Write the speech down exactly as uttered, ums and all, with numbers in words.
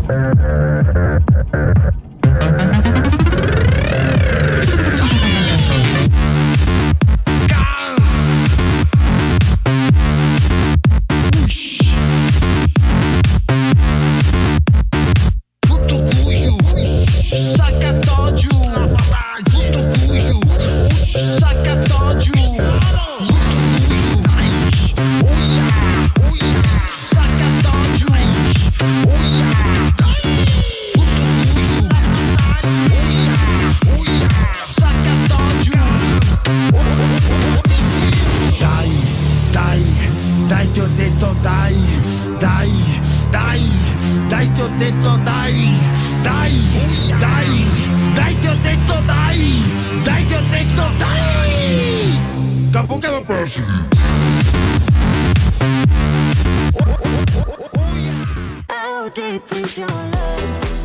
Dai, dai, dai, te ho detto dai, dai, dai, dai, te ho detto dai, dai, dai, dai, te ho detto dai, dai, te ho detto dai! Capo che l'ho perso! How deep is your love?